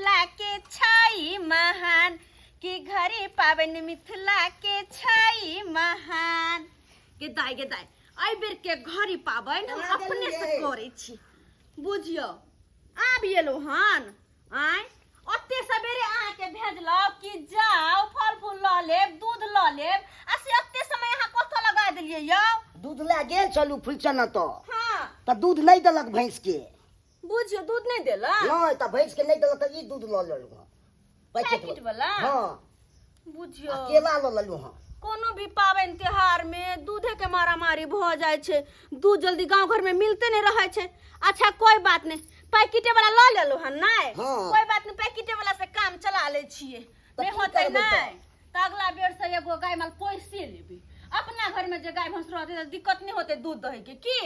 मिथिला के छई महान, कि घड़ी पाबनि मिथिला के छई महान। गे दाई, गे दाई, एहि बेर के घड़ी पाबनि हम कहाँ अपने से गेलियै? करै छी, बुझियौ। आबि एलहुँ हन। आँय, ओते सवेरे अहाँके भेजलहुँ कि जाउ फल फूल लऽ लेब, दूध लऽ लेब, आ से ओते समय अहाँ कतऽ लगा देलियै यौ? दूध लए गेल छलू फुलचन तऽ। हाँ। तऽ दूध नहि देलक भैंस के। बुझियौ, दूध नहि देलक? नहि, तऽ भैंस के नहि देलक तऽ ई दूध लऽ लेलहुँ हँ, पैकेट। पैकेट वाला? हाँ। बुझियौ, आ केला लऽ लेलहुँ हँ। कोनो भी पाबनि त्योहार में दूधे के मारामारी भऽ जाइ छै, दूध जल्दी गांव घर में मिलते नहीं रहे छै। अच्छा कोई बात नहीं, पैकेटे वाला लऽ लेलहुँ हन नहि? हाँ। कोई बात नहीं, पैकेटे वाला से काम चला लै छियै। तऽ नहि की होतै करबै तऽ? नहि तऽ अगला बेर से एगो गाय माल पोसिए लेबै। अपना घर में जे गाय भैंस रहतै तऽ दिक्कत नहीं होतै दूध दही के। की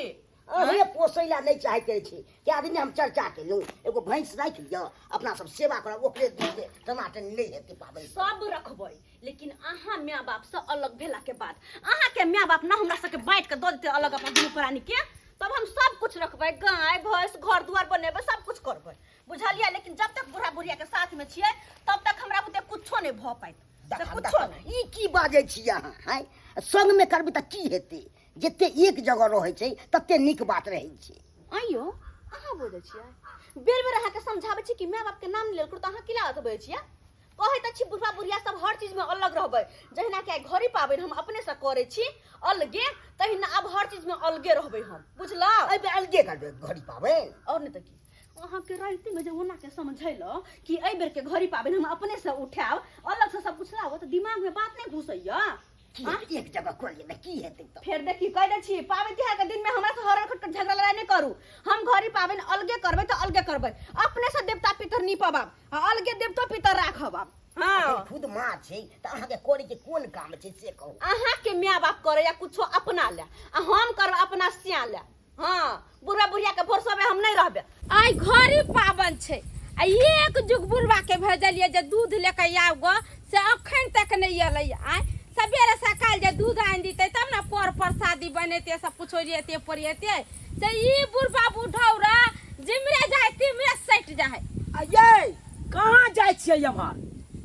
अहें पोसै लए नहि चाहैत रहै छी। कए दिन हम चर्चा केलहुँ, एगो भैंस राखि लिअ, अपना सब सेवा करब, ओकरे दूध दे, टनाटन नहि हेतै पाबनि। सब रखबै, लेकिन अहाँ माय बाप से अलग भेला के बाद, अहाँ के माय बाप ना हमरा सबके बांटि के दऽ देतै अलग अपना दुनू प्राणी के, तब हम सब कुछ रखबै, गाय भैंस, घर दुआर बनेबै, सब कुछ करबै, बुझलियै? लेकिन जब तक बूढ़ा बुढ़िया के साथ में छियै तब तक हमरा बुते कुछो नहि भऽ पायत से। देखा कुछो देखा नहि। ई की बाजै छी अहाँ? हैं, संगमे करबै तऽ की हेतै? जते एक जगह रहै छै तते नीक बात रहै छै। आइयो अहाँ बोलै छियै, बेर बेर अहाँके समझाबै छी कि माय बापके नाम नहि लेल करू, तऽ अहाँ की लागत बजै छियै? कहै तऽ छी बुढ़वा बुढ़िया सब हर चीजमे अलग रहबै। जहिना कि आइ घड़ी पाबनि हम अपनेसँ करै छी अलगे, तहिना आब हर चीजमे अलगे रहबै हम, बुझलहुँ? एहि बेर अलगे करबै घड़ी पाबनि? आओर नहि तऽ की। अहाँके रातिमे जे ओना के समझेलहुँ कि एहि बेरके घड़ी पाबनि हम अपनेसँ उठायब, अलगसँ सब कुछ लाबब, तऽ दिमागमे बात नहि घुसैया? की हेतै? एक जगह कऽ लिअ ने, की हेतै तऽ? फेर देखी, कहि दै छी, पाबनि तिहार के दिन में हमरा से हरर खटखट झगड़ा लड़ाई नहीं करू। हम घरी पाबनि अलगे करबै तऽ अलगे करबै, अपने से देवता पितर निपब आब, आ अलगे देवतो पितर राखब आब। हाँ। अखन खुद माँ छै तऽ अहाँके करे के कोन काम छै से कहू। अहाँ के माय बाप करे या कुछो अपना ले, आ हम करब अपना सिया ले। हाँ, बुढ़ा बुढ़िया के भरोसा में हम नहीं रहबे। आइ घड़ी पाबन छै आ एक जुग बुढ़वा के भेजलियै जे दूध लेके आउ गो, से अखन तक नहि एलै। आइ सबेरे सकाल जे दूध आनि दितै तब ने पर प्रसादी बनेतै, सब कुछ ओरिएते पोरिएते। से ई बुढ़वा बुढ़ौरा जिमरे जाय तिमरे सटि जाइ। आ ये कहाँ जाइ छियै एम्हर?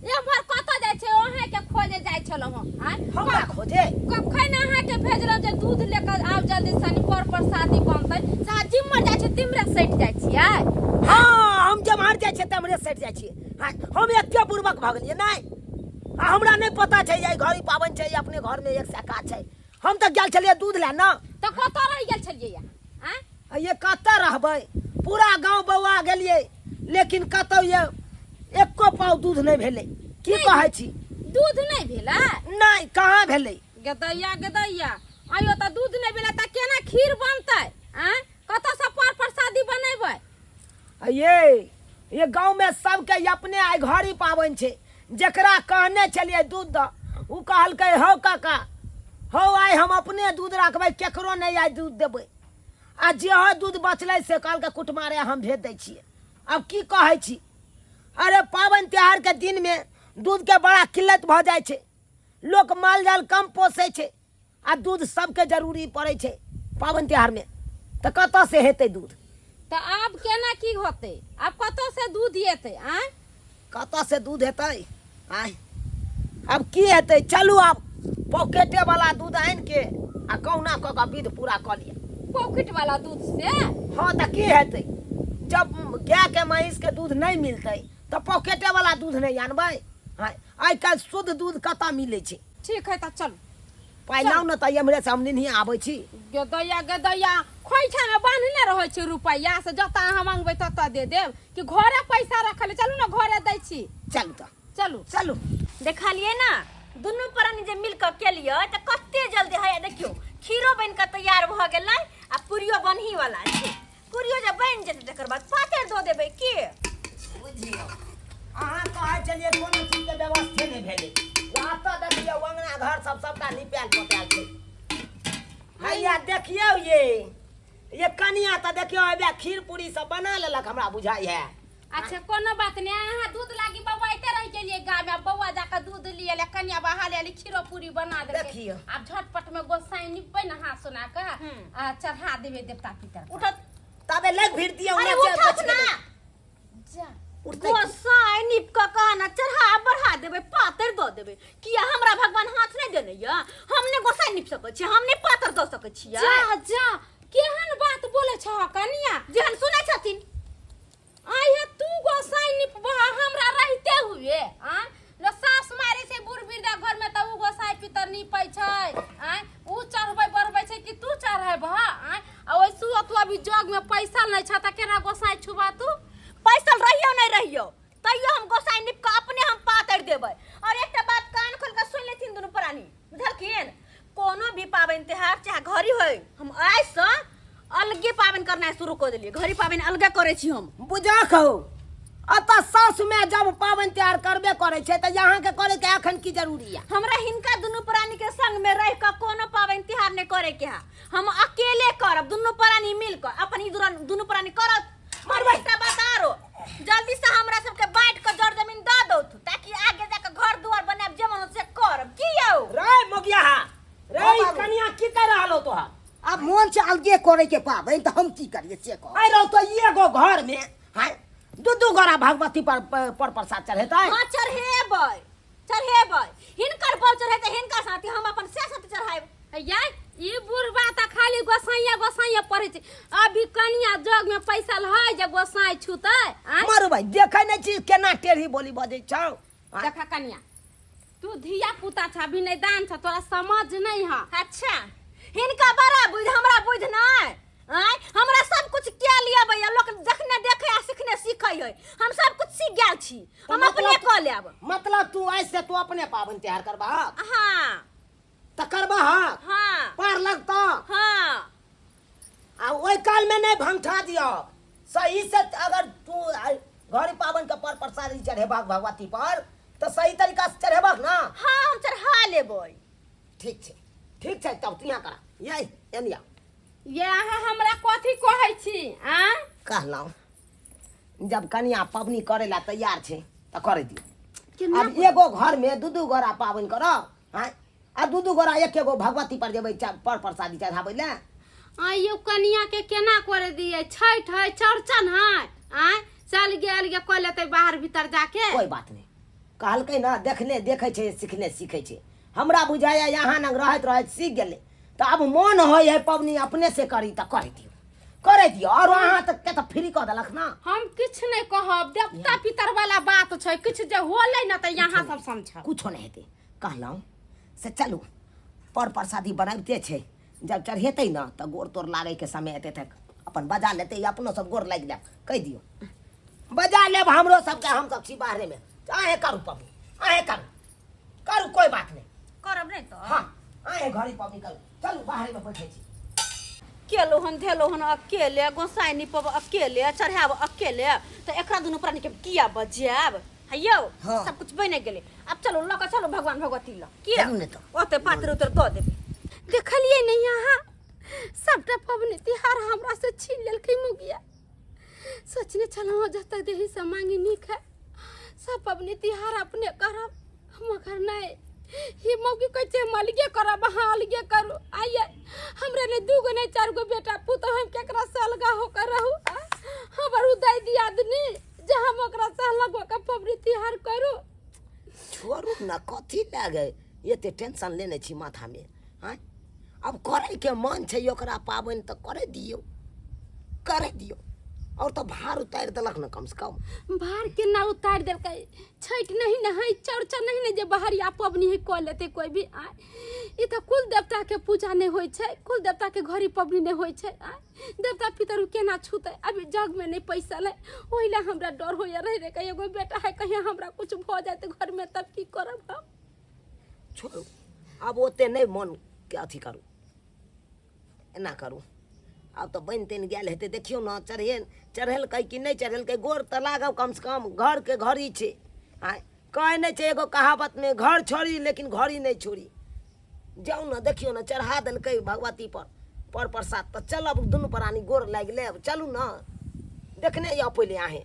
एम्हर कतऽ जाइ छै, अहाँके खोजे जाइ छलहुँ हँ। आँय? हमरा खोजे? कखन अहाँके भेजलहुँ जे दूध लेके आउ जल्दी सनी, पर प्रसादी बनतै, से अहाँ जिम्मर जाइ छियै तिमरे सटि जाइ छियै। हाँ, हम जम्हर जाइ छियै तम्हरे सटि जाइ छियै। हाँ, हम एते बुड़बक भऽ गेलियै नहि? आ हमरा नहि पता छै जे घड़ी पाबनि छै, अपने घरमे एक सए काज छै। हम तऽ गेल छलियै दूध लए ने। तऽ कतऽ रहि गेल छलियै? आँय? आ ये कतऽ रहबै? पूरा गाँव बौआ गेलियै, लेकिन कतौ ये एको पाव दूध नहि भेलै। की कहै छी? दूध नहि भेलै? नहि, कहाँ भेलै। गेदैया गेदैया, आइयो तऽ दूध नहि भेलै तऽ केना खीर बनतै? आँय, कतऽसँ पर प्रसादी बनेबै? आ ये गाँवमे सबके अपने आइ घड़ी पाबनि छै। जकरा कहने छलियै दूध दऽ, ओ कहलकै हौ काका हौ, आइ हम अपने दूध राखबै, केकरो नहि आइ दूध देबै। आ जेहो दूध बचलै से कहलकै कुटमारे हम भेज दै छियै। आब की कहै छी? अरे पाबनि त्योहारके दिनमे दूधके बड़ा किल्लत भऽ जाइ छै, लोक माल जाल कम पोसै छै आ दूध सबके जरूरी पड़ै छै पाबनि त्योहारमे, तऽ कतऽसँ हेतै दूध? तऽ आब केना की होतै? आब कतऽसँ दूध एतै? आँय? कतऽसँ दूध हेतै? आँय, आब की हेतै? चलू आब पॉकेटे वाला दूध आनि के आ कहुना कऽ कऽ विध पूरा कऽ लिअ। पॉकेट वाला दूध से? हाँ, तऽ की हेतै? जब गाय के महींस के दूध नहि मिलतै तऽ पॉकेटे वाला दूध नहि आनबै? हाँ, आइ काल्हि शुद्ध दूध कतऽ मिलै छै? ठीक है, तऽ चलू। पाइ लाउ ने तऽ एम्हरे से हम निन्हिया आबै छी। गेदैया गेदैया, खोइछामे बान्हने रहै छै रुपैआ, से जतऽ अहाँ मांगबै ततऽ दे देब कि घरे पैसा रखल है? चलू ने, घरे दै छी। चलू तऽ। चलू। चलू। देखलियै ने, दुनू प्राणी जे मिल कऽ केलियै तऽ कते जल्दी है। देखियौ, खीरो बनि कऽ तैयार भऽ गेलै आ पूरियो बनही वाला छै। पूरियो जे बनि जेतै तकर बाद पातरि दऽ देबै की? बुझियौ, अहाँ कहै छलियै कोनो चीजके व्यवस्थे नहि भेलै। एतऽ देखियौ, अङ्गना घर सब सबटा निपायल पोतायल छै। हैया देखियौ, ये कनिया तऽ देखियौ हैया खीर पूरी सब बना लेलक, हमरा बुझाइ है। अच्छा कोनो बात नहीं, अहाँ दूध लागी बौआइते रहि गेलियै गाँव में, बौआ जाके दूध लिए ले, कनिया बहा ले खीरो पूरी बना देलकै। देखियौ। आब झटपट में गोसाई निपबै ने हाथ सोना के आ चढ़ा देबै देवता पितर। उठत तबे लग भीड़ दियौ। अरे ने जे उठत बचि ना गेलै। जा उठतै की? गोसाई। ने चढ़ा बढ़ा देबै, पातर दऽ देबै। किया हमरा भगवान हाथ नहि देने यऽ? हम नहि गोसाई निप सकै छियै, हम नहि पातर दऽ सकै छियै। जा जा, केहन बात बोले छह कनिया? जेहन सुनै छथिन। आइ तू गोसाई निपबह हमरा रहते हुए? आ जो सास मारे छै बूढ़ वृद्धा घर में, तऽ उ गोसाई पितर निपै छै? आय उ चढ़बै बढ़बै छै कि तू चढ़ेबह? आय आ ओइसु तू अभी जग में पैसा नहि छ, तऽ केना गोसाई छुबा तू? पैसल रहियो नहि रहियो, तैयो हम गोसाई निप कऽ अपने हम पातरि देबै। और एकटा बात कान खोल कऽ सुनि लेथिन दुनू प्राणी, बुझलखिन? कोनो भी पाबनि तिहार चाहे घड़ी होय, हम आइसँ अलगे पाबनि करनाइ शुरू कऽ देलियै। घड़ी पाबनि अलगे करै छी हम। बुझा कहू, अतः सासु में जब पाबनि तिहार करबे करै छै, तऽ अहाँके करे के एखन की जरूरी है? हमरा हिनका दुनू प्राणी के संग में रह कऽ कोनो पाबनि तिहार नहि करे के है। हम अकेले करब, दुनू प्राणी मिल कऽ अपन ई दुनू प्राणी करत। और एकटा बात आरो, जल्दी से हमरा सबके बांट कऽ जर जमीन दऽ दौथ, ताकि आगे जाके घर दुआर बनायब, जे मन से करब। की यौ? रे मोगिया रे। हाँ, बाबू। कनिया की कह रहल हो तोहर? आब मोन छै अलगे करे के पाबनि, तऽ हम की करिए से कह। अरे रहो तो एगो घर में हैं दू दू गोरा भगवती पर पर प्रसाद चढ़ेतै? हाँ, चढ़ेबै, चढ़ेबै। हिनकर बल चढ़ेतै हिनकर साथी, हम अपन से साथी चढ़ायब। यार, ई बुढ़बा तऽ खाली गोसाइया गोसाइया पढ़ै छै। अभी कनिया जग में पैसा है जे गोसाई छूतै? आँय? मारू भाई, देखै नहि छी केना टेढ़ी बोली बजै छौ? आँय? देखा कनिया, तू धिया पुता छ, अभी नहीं दान छ, तोरा समझ नहीं है। अच्छा, हिनका बड़ा बुझ, हमरा बुझ नहीं? आँय, हमरा सब कुछ क्या लिया भैया? लोक जखने देखे आ सीखने सीखे है, हम सब कुछ सीख गेल छी, हम अपने कऽ लेब। मतलब तू ऐसे तू अपने पाबनि तिहार करबा? हाँ। तऽ करबा? हाँ? हाँ। पार लगता? हाँ। आ ओहि काल में नहीं भंगठा दियो। सही से अगर तू घड़ी पाबनि के पर प्रसादी चढ़ेबाक भगवती पर, तऽ सही तरीका से चढ़ेबाक ना? हाँ, हम चढ़ा लेबै। ठीक छै, ठीक छै, तब तू यहाँ करा, यही एनिया। ये अहाँ हमरा कथी कहै छी? आँ? कहलहुँ, जब कनिया पबनी करे ला तैयार छै तऽ करे दियौ। केना? आब एगो घर में दू दू गोरा पाबनि करब? आँय, आ दू दू गोरा एक एगो भगवती पर जेबै पर प्रसादी चढ़ाबै लए? आइयो कनिया के केना करे दिए? छठ है, चौरचन है, आँय चल गेल गे, कऽ लेतै बाहर भीतर जाके। कोई बात नहीं, कहलकै ना, देखने देखै छै, सीखने सीखै छै। हमरा बुझाइए यहाँ नग रहैत रहैत सीख गेलै, तऽ आब मोन होइ है पबनी अपने से करी, तऽ करै दियौ, करै दियौ। आओर अहाँ तऽ के तऽ फ्री कऽ देलक ना। हम किछु नहि कहब, देवता पितर वाला बात छै, किछु जे होलै ने तऽ यहाँ सब समझब। कुछो नहि हेतै। कहलहुँ से चलू, पर प्रसादी बनाबिते छै, जब चढ़ेतै ने तऽ गोर तोर लागैके समय एतै तऽ अपन बजा लेतै, अपनो सब गोर लागि जायब। कहि दियौ बजा लेब हमरो सबके, हम सब छी बाहरेमे। अहेँ करू पबनी, अहेँ करू, करू, कोई बात नहीं। करब नहि तऽ? हाँ, अहेँ घरे पबनी करू, चलू बाहरेमे बैठै छी। केलो हन धेलो हन अकेले, गोसाई निपब अकेले, चढ़ायब अकेले, तऽ एकरा दुनू प्राणी के किया बजायब? हैयौ। हाँ। सब कुछ बनि गेलै, आब चलू, लऽ कऽ चलू भगवान भगवती लऽ। किया? चलू ने तऽ। ओते पात्र उतर दऽ देबै। देखलियै नहि अहाँ, सबटा पबनी तिहार हमरा से छीन लेलकै मुगिया। सोचने छलहुँ जतऽ देही से मांगी नीक है, सब पबनी तिहार अपने करब, मगर नहि, ही मौगी कहै छै हम अलगे करब, अहाँ अलगे करू। आइए हमरा नहि दूगो नहि चारि गो बेटा पुतोह, हम केकरा से अलगा होकर रहू? हमर उ दाइ दियादनी जे हम ओकरा से अलग होकर पबनी तिहार करू? छोड़ू ने, कथी लए एते टेंशन लेने छी माथामे? आँय, आब करैके मन छै ओकरा पाबनि, तऽ करै दियौ, करै दियौ। आओर तऽ भार उतारि देलक ने कमसँ कम। भार केना उतारि देलकै? छठि नहीं ने है, चौरचन नहीं ने जे बहरिया पबनी है कऽ लेतै कोई भी। आय ई तऽ कुल देवता के पूजा नहीं होइ छै, कुल देवता के घड़ी पबनी नहीं होइ छै। आय देवता पितर केना छूतै? अभी जग में नहीं पैसा लै, ओहि ला हमरा डर होइया रहि रहि कऽ। एगो बेटा है, कहीं हमरा कुछ भऽ जाए घर में तब की करब हम? छोड़ू, आब ओते नहि मोनके अथी करू, एना करू। आब तऽ बनि तनि गेल हेतै, देखियौ ने चढ़े चढ़ेलकै कि नहि चढ़ेलकै। गोर तऽ लागब कमसँ कम, घरके घड़ी छै। आँय, कहै नहि छै एगो कहावतमे, घर छोड़ी लेकिन घड़ी नहि छोड़ी। जाउ ने, देखियौ ने चढ़ा देलकै भगवती पर पर प्रसाद, तऽ चलब दुनू प्राणी गोर लागि लेब। चलू ने, देखने जाउ पहिले अहेँ।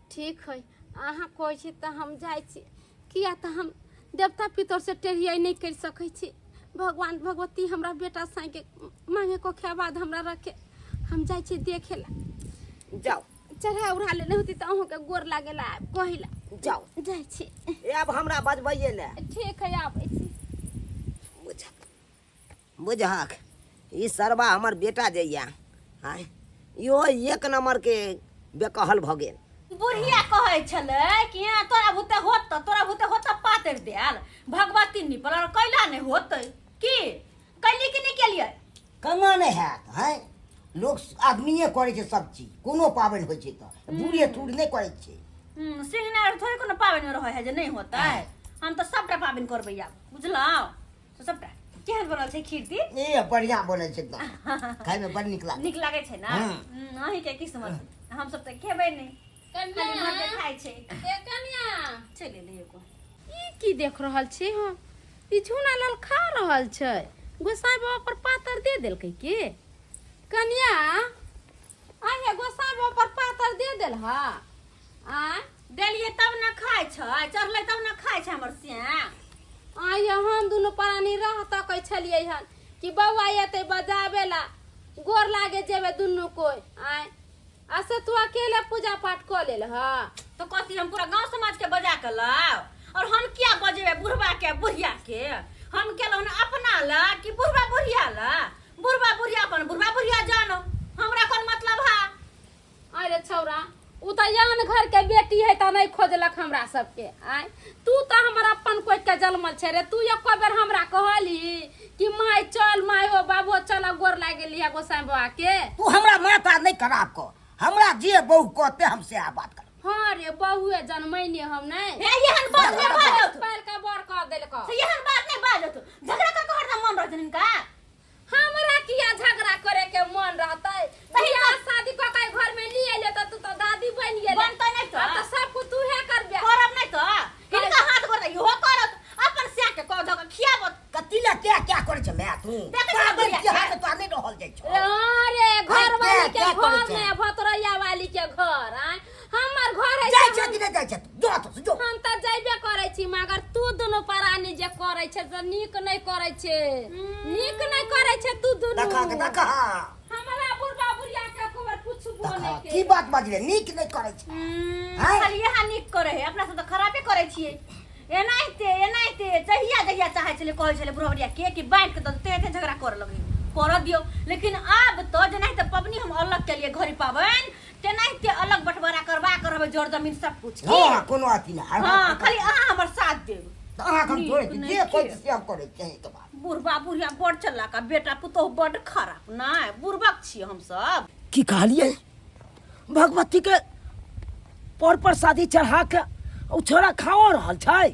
ठीक है, अहाँ कहै छी तऽ हम जाइ छी, किया तऽ हम देवता पितर से टेढ़ियाई नहि करि सकै छी। भगवान भगवती हमरा बेटा साँके मांगे को बाद हमरा रखे, हम जाइ छी देखे ला। जाउ। चढ़ा उढ़ा लेने होती तऽ अहूँके गोर लागेला आयब कहिला। जाउ। जाइ छी। ए आब हमरा बजबैये ने। ठीक है, आबै छी। बुझक बुझक, ई सरबा हमर बेटा जइया आँय, इहो एक नंबर के बेकहल भऽ गेल। बुढ़िया कहै छलै कि यहाँ तोरा भूते होत तऽ तोरा भूते होत तऽ पातरि देल भगवती निपल और कैला नहि होतै की कैली कि नहि केलियै? केना नहि हैत? हैं, लोक आदमिए करै छै सब चीज, कोनो पाबनि होइ छै तऽ बूढ़े तूढ़ नहि करै छै। सिंगनार थोड़े कोनो पाबनि रहै है जे नहि होतै। हम तऽ सबटा पाबनि करबै आब, बुझलहुँ? तऽ सबटा केहन बनल छै खीर ती? ए बढ़िया बनल छै एकदम, खायमे बड़ नीक लागै। नीक लागै छै ने? अहीँके किस्मत, हमसब तऽ खेबै नहि, खाली मर्दे खाइ छै। ए कनिया, चलि एलै एगो। ई की देख रहल छी हम? ई झूना लाल खा रहल छै, गोसाई बाबा पर पातर दे देलकै की? कनिया आहे, गोसाई बाबा पर पातर दे देल हा? आँय, देलियै तब ने खाइ छै, चढ़लै तब ने खाइ छै हमर श्याम। आय हम दुनू प्राणी रह तकै छलियै हन कि बौआ एतै बजाबे ला, गोर लागे जेबै दुनू कोइ। आँय, आ से तू अकेले पूजा पाठ कऽ लेल ह? तऽ कथी हम पूरा गाँव समाज के बजा के लाउ? और हम किया बजेबै बुढ़बा के बुढ़िया के? हम केलहुँ ने अपना ला कि बुढ़बा बुढ़िया ला? बुढ़बा बुढ़िया अपन बुढ़बा बुढ़िया जानो, हमरा कोन मतलब है? अरे छौरा, उ तऽ आन घर के बेटी है तऽ नहि खोजलक हमरा सबके। आँय, तू तऽ हमर अपन कोइ के जन्मल छै रे, तू एको बेर हमरा कहली कि माय चल, माय हो बाबू चल, गोर लागि गेली गोसाई बाबा के? तू हमरा माथा नहि खराब कर, हमरा जे बहु कहते हम सएह बात करब। हाँ रे, बहुए जनमैने हम नहि। हे, एहन बात नहि बाजत। पाल के बड़ कर देलक। से एहन बात नहि बाजत। झगड़ा कर के हरदम मन रहत हिनका। हमरा किया झगड़ा करे के मन रहतै? बियाह शादी कऽ के घर में लिए ले तऽ तू तऽ दादी बनि गेले। बनतै नहि तऽ? आब तऽ सब कुछ तूहे करबे। करब नहि तऽ? हिनका हाथ गोड़ इहो करत, अपन स्या के कऽ धऽ के खियाबत। कथी ला क्या क्या करै छै माय तू? देखै छियै पाबनि बुढ़िया तिहार के। मे तोरा नहि रहल जाइ छौ। अरे घर वाली के क्या करै घर छै? में भतरैया वाली के घर आय हमर घर है। जाइ छै कि नहि जाइ छै? जो तो जो। हम तऽ जैबे करै छी, मगर तू दुनू प्राणी जे करै छै से नीक नहि करै छै, नीक नहि करै छै तू दुनू। देखा के देखा। हमरा बुढ़बा बुढ़िया के एको बेर पुछबो देखा नहि की केलक। बात बाजले, नीक नहि करै छै। हैं? खाली इएह नीक करै है, अपना सब तऽ खराबे करै छियै। एनाहिते एनाहिते जहिया जहिया चाहै छलै, कहै छलै बुढ़ा बुढ़िया के कि बाँटि के दऽ दे, तेनाहिते झगड़ा करऽ लगै, करऽ दियौ। लेकिन आब तऽ जेनाहिते पबनी हम अलग केलियै घड़ी पाबनि, तेनाहिते अलग बंटवारा करबा के रहबै, जर जमीन सब कुछ की। हँ, कोनो अथी नहि। हँ, खाली अहाँ हमर साथ देब। तऽ अहाँके हम छोड़ै छी? नीक जे नहि कहै छी से हम करै छी अहीँके बात। बुढ़बा बुढ़िया बड़ चलाक आ बेटा पुतोहु बड़ खराब। नहि बुढ़बक छियै हमसब। की कहलियै? भगवती के पर प्रसादी चढ़ा के ओ छोरा खाओ रहल छै?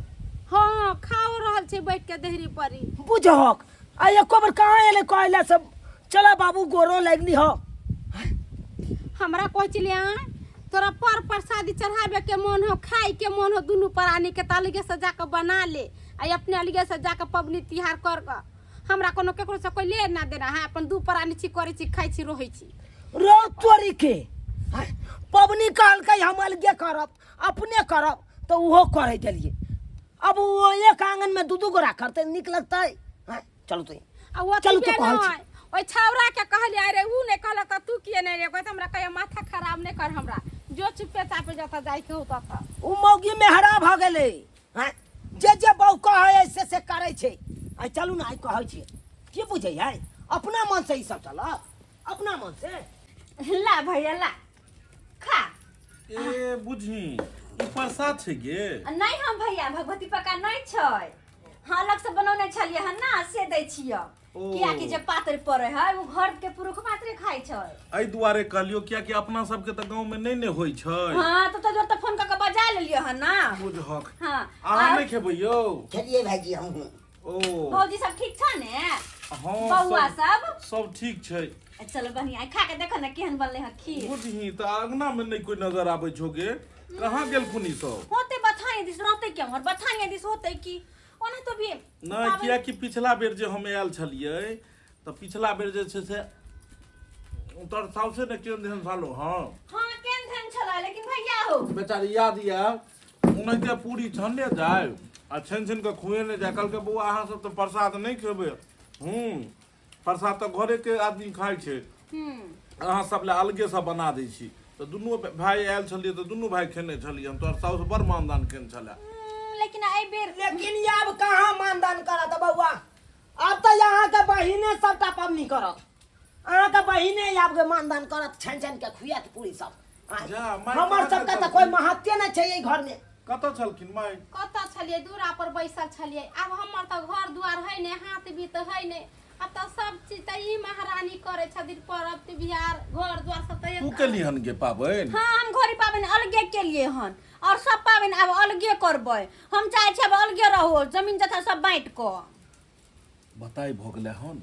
हाँ, खाओ रहल छै बैठ के देहरी परी। बुझहक, आ एको बेर कहाँ एलै कहला सब चला बाबू गोरो लगली हो? हमरा कहै छलियै आँय, तोरा पर प्रसादी चढ़ाबे के मन हो, खाए के मन हो दुनू प्राणी के, तऽ अलगे से जाके बना ले आ अपने अलगे से जाके पबनी तिहार कर के। हमरा कोनो केकरो से कोई ले ना देना है, अपन दू प्राणी छी, करै छी, खाइ छी, रहै छी। रो तोरी के आँय, पबनी कहलकै हम अलगे करब, अपने करब, तऽ ओहो करै देलियै। अब वो एक आंगन में दू दू गोरा करतै, नीक लगतै? आँय, चलू तो। आ ओ चलू तो कहै छी। ओहि छौड़ा के कहलियै, अरे उ नहि कहलक तऽ तू किए नहि रे? कहै हमरा कहिया माथा खराब नहि कर हमरा, जो चुपे चापे जतऽ जाइके हो ततऽ। ओ मौगी मेहरा भऽ गेलै। आँय, जे जे बहु कहै है से से करै छै। आइ चलू ने, आइ कहै छियै। की बुझै है अपना मन से ई सब चलत अपना मन से? ला भैया, ला खा। ए बुझी, ई प्रसाद छै गे? नहि हम भैया, भगवती पका नहि छै, हाँ अलग से बनौने छलियै हन ना, से दै छियै। ओ। कियाकि जे पातरि पड़े है ओ घर के पुरुख मात्रे खाइ छै। एहि दुआरे कहलियो कियाकि अपना सबके तऽ गाँव में नहि ने होइ छै। हाँ, तो तो फोन कऽ के बजा लेलियै हन ना। बुझहक। हाँ। अहाँ नहि खेबै यौ? खेलियै भाईजी हमहूँ। ओ भौजी सब ठीक छ ने? हाँ। बौआ सब सब ठीक छै। चलो बढ़िया, खा के देखो ने केहन बनलै हँ खीर। बुझही तऽ अंगना में नहि कोई नजर आबै छौ गे, कहाँ गेलखुन ई सब? होते बथाने दिस रहते, केम्हर बथाने दिस होते की ओना तो भी। नहि, कियाकि पिछला बेर जे हम आयल छलियै तऽ पिछला बेर जे छै से तोहर साउसे ने केहन तेहन सालो। हाँ हाँ, केहन तेहन छलै, लेकिन भैया हो बेचारी याद यऽ, ओनाहिते पूरी छनने जाय आ छानि छानि कऽ खुएने जाय। कहलकै बौआ अहाँ सब तऽ प्रसाद नहि खेबै, हूँ प्रसाद तऽ घरेके आदमी खाइ छै, अहाँ सब लए अलगेसँ बना दै छी। तऽ दुनू भाय आयल छलियै तऽ दुनू भाय खेने छलियै हम। तोहर साउस बड़ मानदान केने छलै। लेकिन एहि बेर लेकिन आब कहाँ मानदान करत बौआ? आब तऽ अहाँके बहिने सबटा पबनी करत। अहाँके बहिने आब के मानदान करत, छानि छानि के खुआत पूरी सब। जा, माय हमर कहाँ सबके तऽ छलखिन? कोई महत्वे नहि छै एहि घर में। कतऽ छलखिन माय? कतऽ छलियै? दूरा पर बैसल छलियै। आब हमर तऽ घर दुआर है नहि, हाथ बीत है नहि। आब तऽ सब चीज तऽ ई महारानी करै छथिन, पर्व त्योहार घर दुआर सब तऽ तू केली हन गे पाबनि? हाँ, हम घड़ी पाबनि अलगे केलिए हन और सब पाबनि आब अलगे करबै। हम चाहै छी आब अलगे रहो, जमीन जथा सब बाँटि कऽ। बताइ भऽ गेलै हन।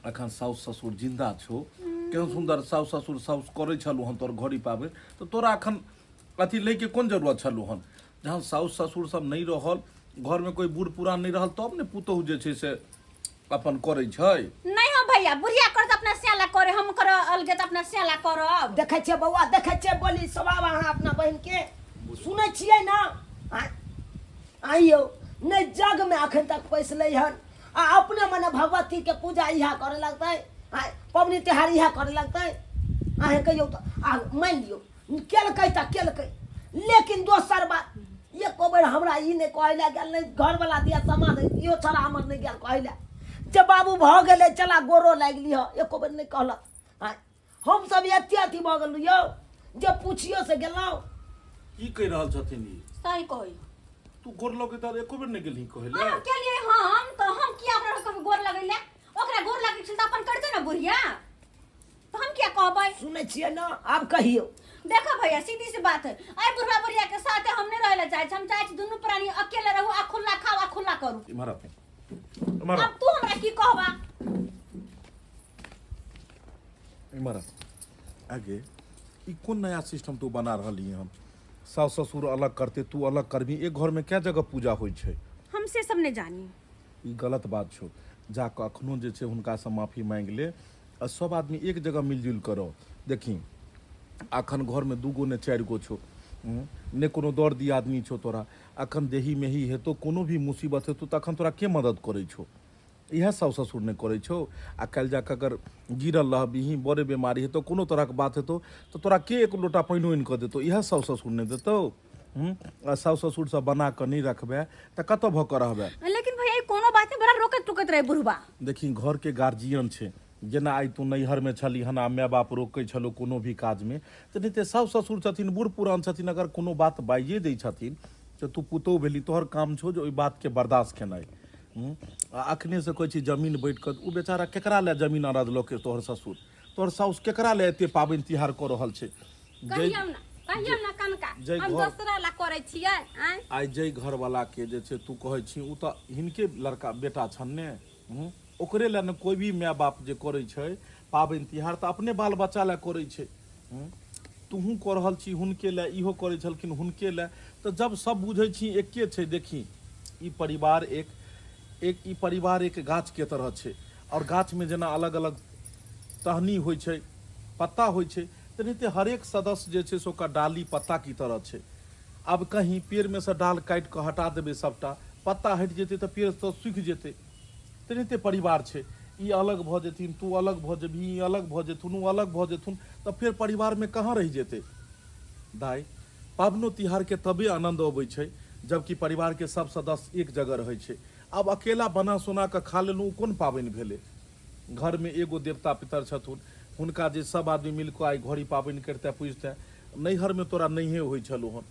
अखन साउस ससुर जिंदा छौ, केहन सुन्दर साउस ससुर साउस करै छलु हन तोहर घड़ी पाबनि, तऽ तोरा अखन अथी लैके कोन जरूरत छलु हन? जहन साउस ससुर सब नहि रहल, घरमे कोइ बूढ़ पुरान नहि रहल, तब ने पुतोहु जे छै से अपन करै छै। नहीं हो भैया, बुढ़िया कर अपना स्याला करे, हम कर अलगे तऽ अपना स्याला करब। देखै छियै बौआ, देखै छियै बोली स्वभाव अहाँ अपना बहिन के सुनै छियै ने? आइयो नहि जग में अखन तक पैसलै हन आ अपने मने भगवती के पूजा इएह करे लगतै, आ पबनी त्योहार इएह करे लगतै। अहें कहियौ तऽ आ मानि लियौ केलकै तऽ केलकै, लेकिन दोसर बात एको बेर हमरा ई नहि कहै लए गेल, नहि घरवला दिया समाज इहो छड़ा हमर नहि गेल कहै लए जे बाबू भऽ गेलै चला गोरो लागि लिह, एको बेर नहि कहलक। आँय हमसब एते अथी भऽ गेलहुँ यौ जे पुछियो से गेलहुँ। की कहि रहल छथिन ई? सही कहै। तू गोर लगै तऽ एको बेर नहि गेलही कहै लए? हम केलियै हम तऽ हम किया ओकरा कभी गोर लगैले? ओकरा गोर लगै छल तऽ अपन करतै ने बुढ़िया, तऽ हम किया कहबै? सुनै छियै ने? आब कहियौ। देखो भैया, सीधी सी बात है, आई बुढ़वा बुढ़िया के साथे हम नहीं रहे ला चाहे छी। हम चाहे छी दुनू प्राणी अकेले रहू आ खुला खाओ आ खुला करू। इम्हर आ तू, इम्हर आ। अब तू हमरा की कहबा? इम्हर आ। आगे ई कोन नया सिस्टम तू बना रहली हन? सास ससुर अलग करते, तू अलग करबी, एक घर में कै जगह पूजा होइ छै? हम से सब नहीं जानी। ई गलत बात छौ। जाकऽ अखनो जे छै हुनकासँ माफी मांगि ले आ सब आदमी एक जगह मिलजुलि कऽ रह। देखी, अखन घरमे दूगो ने चारि गो छौ, ने कोनो दर दियादनी छौ तोरा। अखन देही मेही हेतौ, कोनो भी मुसीबत हेतौ तऽ अखन तोरा के मदद करै छौ? इएह साउस ससुर ने करै छौ। आ काल्हि जाकऽ अगर गिरल रहबिही, बड़े बेमारी हेतौ, कोनो तरहक बात हेतौ तऽ तोरा के एक लोटा पानिओ आनि कऽ देतौ? इएह साउस ससुर ने देतौ। आ साउस ससुरसँ बना कऽ नहि रखबै तऽ कतऽ भऽ कऽ रहबै? लेकिन भैया, ई कोनो बात नहीं, बड़ा रोकैत टोकैत रहे बुढ़वा। देखी, घरके गार्जियन छै। जेना आइ तू नैहरमे छली हन आ माय बाप रोकै छलौ कोनो भी काजमे, तऽ नहि साउस ससुर छथिन, बूढ़ पुरान छथिन, अगर कोनो बात बाजिए दै छथिन तऽ तू पुतोहु भेली, तोहर काम छौ जे ओहि बातके बर्दाश्त केनाइ। आ अखनेसँ कहै छी जमीन बैठ कऽ, ओ बेचारा केकरा लए जमीन अरदलकै? तोहर ससुर, तोहर साउस केकरा लए एते पाबनि तिहार कऽ रहल छै? कहियौ ने, कहियौ ने कनका, हम दोसरा ला करै छियै? आँय, आइ जाहि घरवाला के जे छै तू कहै छी, ओ तऽ हिनके लड़का बेटा छन ने। ओकरे लए ने कोइ भी माय बाप जे करै छै पाबनि तिहार तऽ अपने बाल बच्चा लए करै छै। तूहूँ कऽ रहल छी हुनके लए, इहो करै छलखिन हुनके लए। तऽ जब सब बुझै छी एके छै, देखी ई परिवार एक एक ई परिवार एक गाछके तरह छै, आओर गाछमे जेना अलग अलग टहनी होइ छै, पत्ता होइ छै, तेनाहिते हरेक सदस्य जे छै से ओकर डाली पत्ता की तरह छै। आब कहीं पेड़मे सँ डाल काटि कऽ हटा देबै, सभटा पत्ता हटि जेतै तऽ पेड़ तऽ सूखि जेतै। तेनाहिते परिवार छै। ई अलग भऽ जेथिन, तू अलग भऽ जेबही, ई अलग भऽ जेथुन, ओ अलग भऽ जेथुन, तऽ फेर परिवारमे कहाँ रहि जेतै? दाइ, पाबनो तिहारके तबे आनन्द अबै छै जबकि परिवारके सब सदस्य एक जगह रहै छै। आब अकेला बना सोना कऽ खा लेलहुँ, ओ कोन पाबनि भेलै? घरमे एगो देवता पितर छथुन, हुनका जे सब आदमी मिल कऽ आइ घड़ी पाबनि करितै पुजितै। नैहरमे तोरा नहिए होइ छलौ हन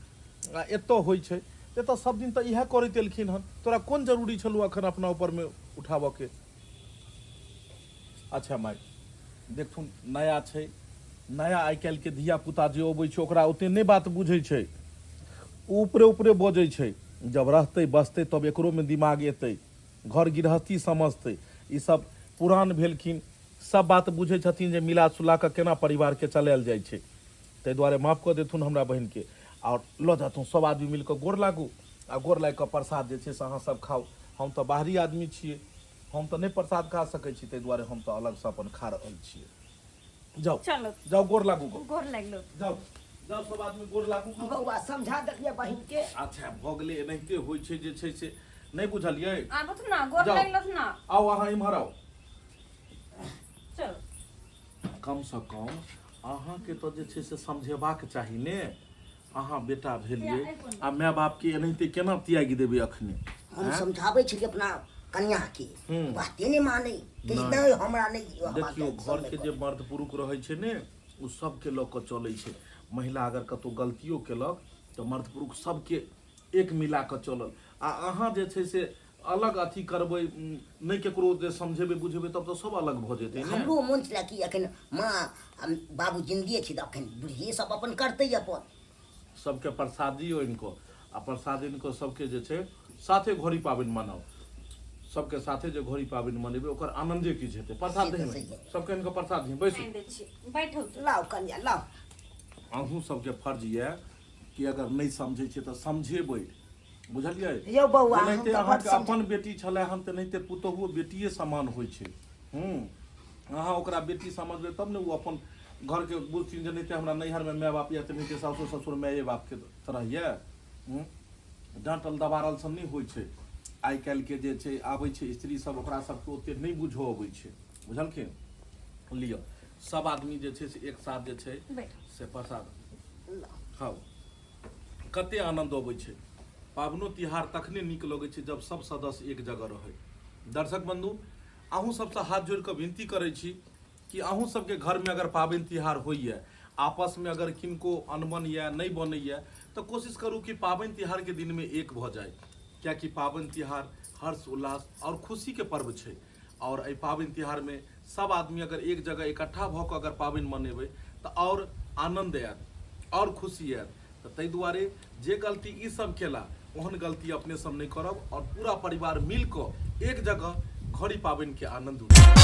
आ एतऽ होइ छै। एतऽ सब दिन तऽ इएह करैत एलखिन हन, तोरा कोन जरूरी छलौ अखन अपना ऊपरमे उठाबऽके? अच्छा माय, देखथुन, नया छै नया। आइ काल्हिके धियापुता जे अबै छै ओकरा ओते नहि बात बुझै छै, ओ ऊपरे ऊपरे बजै छै। जब रहतै बसतै तब एकरोमे दिमाग एतै, घर गृहस्थी समझतै। ई सब पुरान भेलखिन, सब बात बुझै छथिन जे मिला सुला कऽ केना परिवारके चलायल जाइ छै। ताहि दुआरे माफ कऽ देथुन हमरा बहिनके, आओर लऽ जाथुन, सब आदमी मिल कऽ गोर लागू आ गोर लागि कऽ प्रसाद जे छै से अहाँ सब खाउ। हम तऽ बाहरी आदमी छियै, हम तऽ नहि प्रसाद खा सकै छी, ताहि दुआरे हम तऽ अलगसँ अपन खा रहल छियै। जाउ। चलो। जाउ, गोर लागू गो। गोर लागलो। जाउ जाउ, सब आदमी गोर लागू गो। बौआ, समझा देलियै बहिन के। अच्छा भऽ गेलै, एनाहिते होइ छै जे छै से नहि बुझलियै। आबथु ना, गोर जाउ। लागलो ना। आउ, अहाँ इम्हर आउ। चलो। कमसँ कम अहाँके तऽ जे छै से समझेबाक चाही ने अहाँ बेटा भेलियै आ माय बापके एनाहिते केना त्यागि देबै अखने हम समझाबै छलियै अपना कनिया के बाते नहि मानै कहै नहि हमरा नहि हमरा देखियौ टेंशन घरके नहि जे मर्द पुरुष रहै छै ने ओ सबके लऽ कऽ चलै छै महिला अगर कतहु गलतियो केलक तऽ मर्द पुरुष सबके एक मिला कऽ चलल आ अहाँ जे छै से अलग अथी करबै नहि केकरो जे समझेबै बुझेबै तब तऽ सब अलग भऽ जेतै ने हमरो मोन छलै कि एखन माँ आ बाबू जिंदिये छै तऽ एखन बुढ़िये सब अपन करतै अपन सबके प्रसाद दियौ इनको आ प्रसाद इनको सबके जे छै साथे घड़ी पाबनि मनाउ सबके साथे जे घड़ी पाबनि मनेबै ओकर आनंदे किछु हेतै प्रसाद से तऽ दही सही है। सबके इनको प्रसाद दिही बैसू आनि दै छी बैठू लाउ कनिया लाउ अहूँ सबके फर्ज यऽ कि अगर नहि समझै छियै तऽ समझेबै बुझलियै यौ बौआ, हम जेनाहिते तऽ बड्ड अहाँके समझ- अपन बेटी छलै हन तेनाहिते पुतोहुओ बेटिए समान होइ छै हूँ अहाँ ओकरा बेटी समझबै तब ने ओ अपन घरके बुझथिन जेनाहिते हमरा नैहरमे माय बाप यऽ तेनाहिते सासो ससुर माये बापके तरह यऽ हूँ डाँटल दबारल सब नहि होइ छै आइ काल्हिके जे छै आबै छै स्त्री सब ओकरा सबके ओते नहि बुझऽ अबै छै बुझलखिन लिअ सब आदमी जे छै से एक साथ जे छै से प्रसाद खाउ कते आनन्द अबै छै पाबनो तिहार तखने नीक लगै छै जब सब सदस्य एक जगह रहै दर्शक बंधु अहूँ सबसँ हाथ जोड़ि कऽ विनती करै छी कि अहूँ सबके घरमे अगर पाबनि तिहार होइए आपसमे अगर किनको अनबन यऽ नहि बनैए तऽ कोशिश करू कि पाबनि तिहारके दिनमे एक भऽ जाय कियाकि पाबनि तिहार हर्ष उल्लास आओर खुशीके पर्व छै आओर एहि पाबनि तिहारमे सब आदमी अगर एक जगह इकट्ठा भऽ कऽ अगर पाबनि मनेबै तऽ आओर आनन्द आयत आओर खुशी आयत तऽ ताहि दुआरे जे गलती ई सब केला ओहन गलती अपने सब नहि करब आओर पूरा परिवार मिल कऽ एक जगह घड़ी पाबनिके आनन्द उठायब।